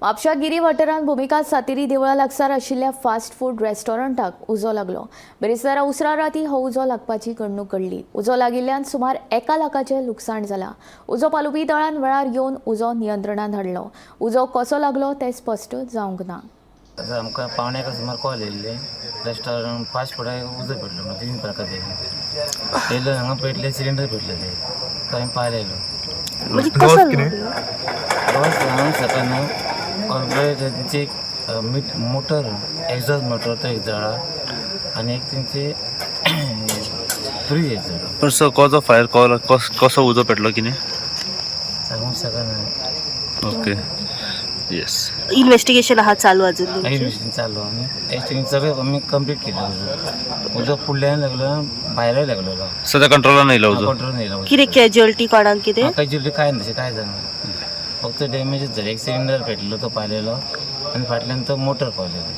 म्हापशा गिरी वाठारांत भुमिका सातेरी देवळा लागसार आशिल्ल्या फास्ट फूड रेस्टॉरंटाक उजो लागलो. बिरेस्तारा उसरां राती हो उजो लागपाची घडणूक घडली. उजो लागिल्ल्यान सुमार 1 लाखाचें लुकसाण जालां. उजो पालोवपी दळान वेळार येवन उजो नियंत्रणात हाडलो. उजो कसो लागलो तें स्पश्ट जावंक ना. आतां आमकां 12:45 सुमार कॉल येयल्ले, रेस्टॉरंट फास्ट फुडाक उजो पेटलो म्हणून. तीन प्रकारचे येयलो हांगा, पेटले, सिलिंडर पेटले ते. तो आमी पाहायला येयलो. म्हणजे कसं लागलं? लॉस सांगूंक शकना. ऑलरेडी तेंची एक मीट मोटर, एक्झॉस्ट मोटर, तो एक जळ्ळा आनी एक तेंची फ्रीज एक जळ्ळा. पण sir, cause of fire call कसो उजो पेटलो कितें? सांगूंक शकना. ओके, येस. इन्व्हेस्टिगेशन आहा चालू अजून तुमचें? इन्व्हेस्टिगेशन चालू आनी एक्सटिंग सगळें आमी कंप्लीट केलं. उजो उजो फुडल्यान लागलो, भायरय लागलेलो. सध्या कंट्रोलान येयला उजो? कंट्रोल येयला उजो. कितें कॅज्युअलिटी कोणाक कितें? म्हाका जिल्ली काय ना, तशें काय जाणा, फक्त डॅमेजच जालें. एक सिलिंडर पेटलो तो पालेलो आनी फाटल्यान तो मोटर पावलेलो.